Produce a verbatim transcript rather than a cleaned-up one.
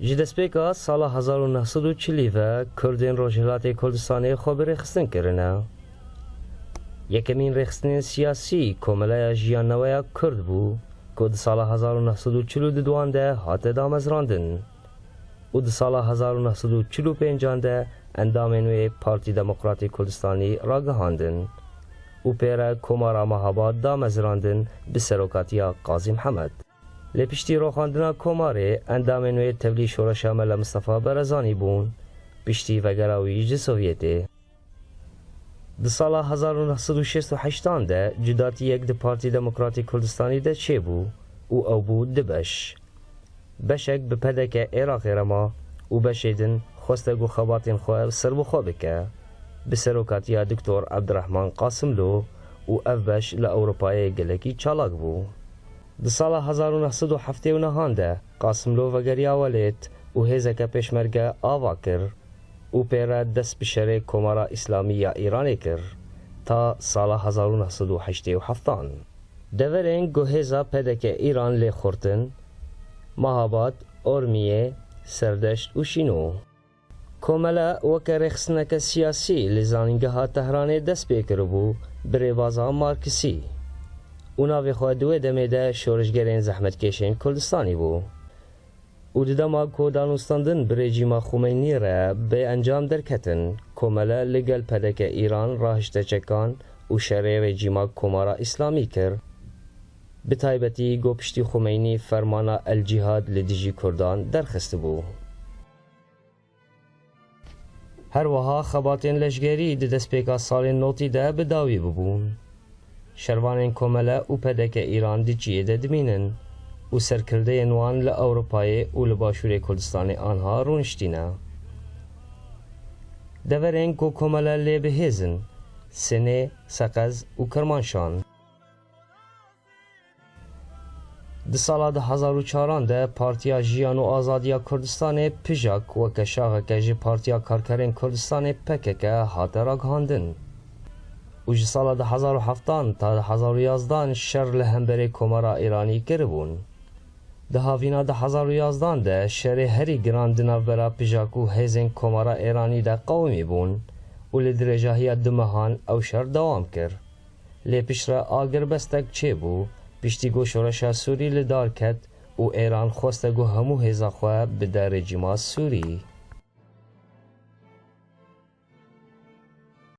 Ji destpêka sala hezar û neh sed û çilî ve Kurdên Rojhilatê Kurdistanê xwe bi rêxistin kirine. Yekemîn rêxistinên siyasî Komeleya Jiyan Neweya Kurd bû, ku di sala hezar û neh sed û çil û duan de hate damezrandin û di sala hezar û neh sed û çil û pêncan de endamên wê Partî Demokratî Kurdistanî ragihandin û pê re Komara Mahabad damezrandin bi serokatiya Qazî Mihemed. Lê piştî roxandina Komarê, endamên wê tevlî şoreşa Mela Mistefa Berezanî bûn, piştî vegera wî ji Sovyetê. Di sala hezar û neh sed û şêst û heştan de cudatiyek di Partî Demokratî Kurdistanî de çêbû û ew bû du beş. Beşek bi P D K Iraqê re ma û beşê din xweste ku xebatên xwe serbixwe bike, bi serokatiya Doktor Ebdirehman Qasimlo, û ev beş li Ewropayê gelekî çalak bû. Di sala hezar û neh sed û heftê û nehan de Qasimlo vegeriya welêt û hêzeke pêşmerge ava kir û pê re dest bi şerê Komara Îslamî ya Îranê kir ta sala hezar û neh sed û heştê û heftan. Deverên ku hêza P D K Îran lê xurtin, Mahabad, Ormiyê, Serdeşt û Şîno. Komele weke rêxistineke siyasî li Zanîngeha Tehranê dest pê kiribû bi rêbaza Marksî û navê xwe di wê demê de şoreşgerên zehmetkêşên Kurdistanî bû. Û di dema ku danûstandin bi rejîma Xumeynî re bê encam derketin, Komele li gel P D K Îran rahişte çekan û şerê rejîma Komara Îslamî kir. Bi taybetî ku piştî Xumeynî fermana El Cîhad li dijî Kurdan derxistibû. Her wiha xebatên leşgerî di destpêka salên notî de bi dawî bûbûn. Şervanên Komele û P D K Îran di çiyê de dimînin û serkirdeyên wan li Ewropayê û li başûrê Kurdistanê anha rûniştîne. Deverên ku Komele lê bi hêz in, Sinê, Seqez û Kirmanşan. Di sala du hezar û çaran de Partiya Jiyan û Azadiya Kurdistanê, PJAK, weke şaxeke ji Partiya Karkerên Kurdistanê, P K K, hate ragihandin û ji sala du hezar û heftan ta du hezar û yazdan şer li hemberê Komara Îranî kiribûn. Di havîna du hezar û yazdan de şerê herî giran di navbera PJAK û hêzên Komara Îranî de qewimî bûn û li dirêjahiya du mehan ew şer dewam kir. Lê piştre agirbestek çêbû, piştî ku şoreşa Sûrî li dar ket û Êran xweste ku hemû hêza xwe bide rejîma Sûrî.